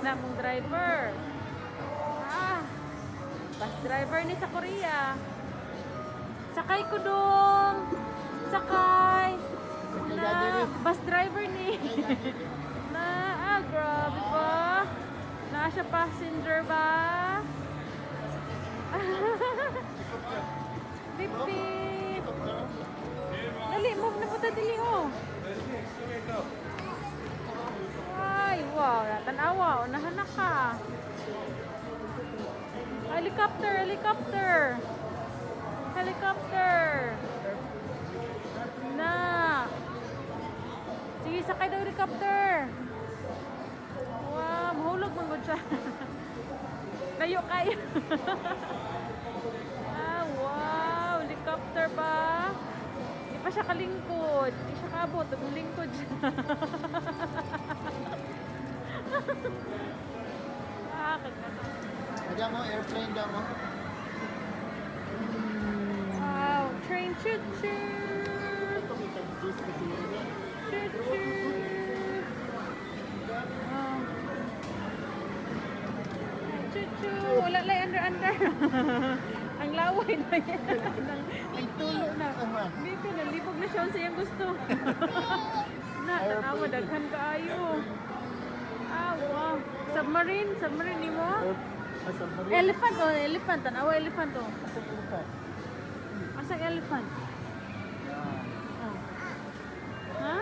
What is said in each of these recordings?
Na mong driver. Ah, bus driver ni sa Korea. Sakay ko dong. Sakay. Sakay, Na, Daddy. Bus driver ni. Na, ah, grabe ba? Na siya passenger ba? Beep, beep. Dali, move na punta dili oh. Ay, wow, tanawa, unahan na ka. Helicopter, helicopter. Helicopter. Na. Sige, sakay daw helicopter. Wow, mahulog man gud siya. Layo kayo. Ah, wow, helicopter ba? Di pa siya kalingkod. Di siya kaabot. Lingkod siya. Ah, kagkata. Ada mo, airplane daw mo. Wow, train choo-choo! Ito may tag-juice kasi yun. Choo-choo! Wow. Choo-choo! Wala lang under-under. Ang laway na yan. Nagtulo na. Bibi, nalibog na siya sa iyang gusto. Na, tanawa, daghan kaayo. Ah, wow. Submarine, submarine ni mo? Submarine. Elephant oh, elephant. Tanawa, elephant oh. Asa elephant? Asa elephant? Yeah. Oh. Ha?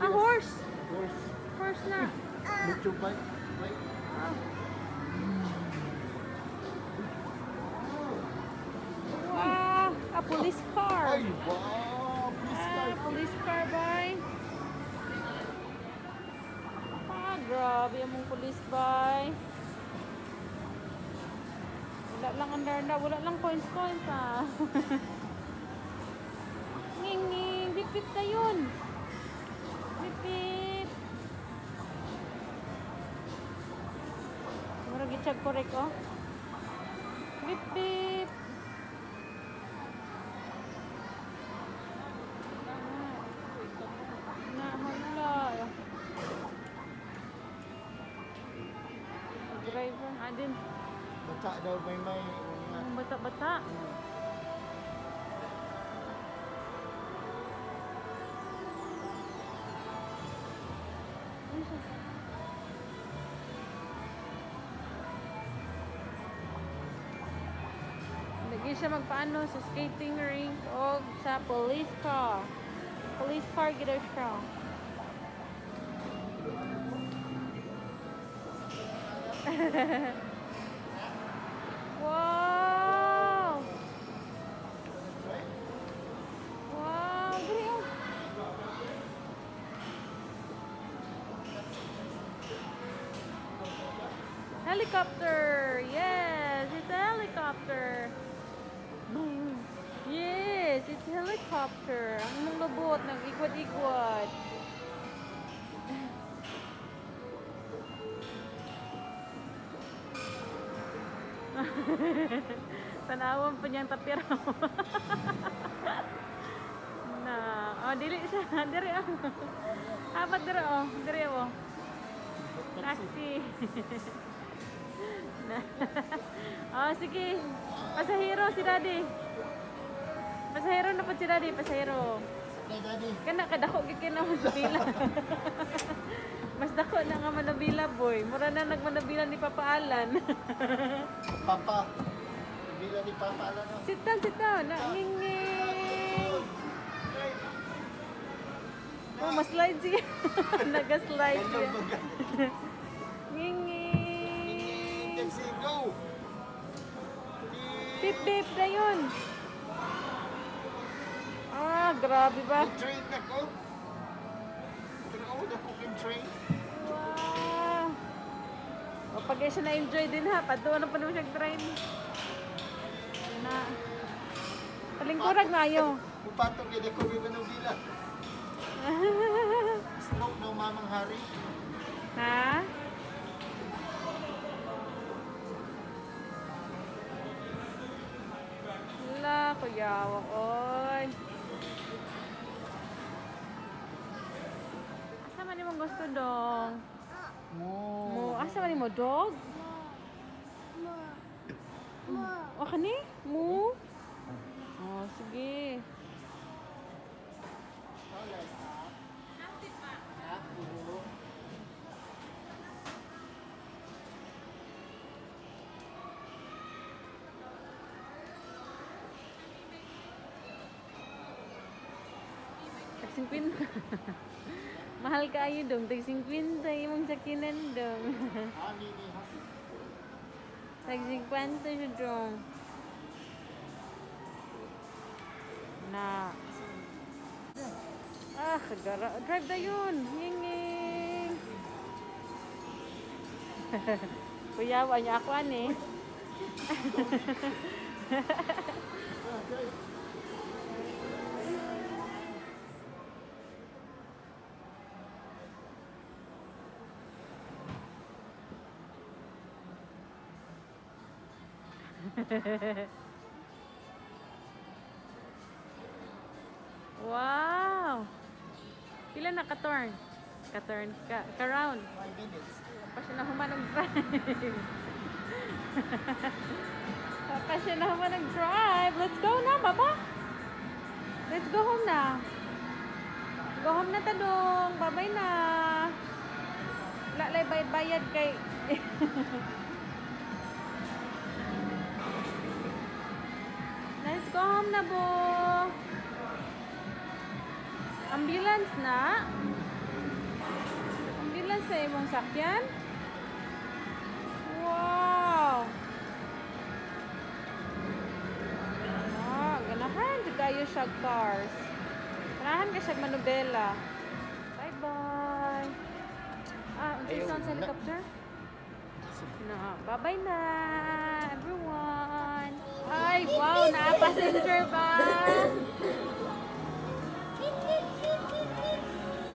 Ah, horse. Horse. Horse na. Motorbike. Bike. Ah. Wow, a police car. Ay, wow! Police car. Ah, police car, bay. Ah, grabe among police, bay. Wala lang andar na, wala lang coins coins ah. Nging nging, bip bip na yun. Bip bip. Murag gitsyag korek oh. Bip bip. Na, hala. Driver, ah, din. Bata daw may. Ang bata-bata. Ano siya? Lagi siya magpaano sa skating rink o sa police car. Police car gid siya. Wow! Wow, diri oh. Helicopter! Yes, it's a helicopter. Boom. Yes, it's helicopter. Ang mong lobot, nag-igwat-igwat. Tanawan pa niyang tapiraw. Na, oh, dili siya. Diri oh. Apat diri oh. Diri oh. Taxi. Na. Oh, sige. Pasahero si Daddy. Pasahero na po si Daddy, pasahero. Sakay, Daddy. Kana kadako gyud kay na manubila. Mas dako na nga manubila, boy. Mura na nagmanubila ni Papa Alan. Papa. Bila ni Papa alam no. Sit down, sit down. Na, nging. Oh, mas-slide siya. Nag-slide siya. Nging. Taxi, go! Beep, beep na yun. Ah, grabe ba? Train na ko. Tanaw na ko yung train. Wow. O, pag siya na-enjoy din ha, patuwa na pa naman siyang train. Yun na. Palingkurag na ayo. Mupatong yun ako yung manubila. Stroke daw Mamang Hari. Ha? Wala, kuyawa, oy. Asa man ni Imong gusto, dong? Mo. Mo, asa man mo dog? O kani? Mo? Oh, sige. Ako. Tag 50. Mahal kaayo dong, tag 50 imong sakinan, dong. Ah, ni ni happy. Tag 50 siya, dong. Na. Ah, kagara. Drive na yun. Nging. Kuya, wa niya ako ani. Ah, drive. Wow! Pila na ka-turn? Ka-turn? Ka-round? 5 minutes. Pa siya na human nag-drive. Pa siya na human nag-drive. Let's go na, Baba. Let's go home na. Go home na tadong. Bye-bye na. Wala lay bayad-bayad kay. Let's go home na, bo. Ambulance na. Ambulance sa imong sakyan? Wow! Ah, ganahan jud kayo siya cars. Ganahan ka siya manubela. Bye-bye. Ah, unsa Ayaw sound sa na. helicopter? Na, bye-bye na, everyone. Ay, wow, na passenger bye.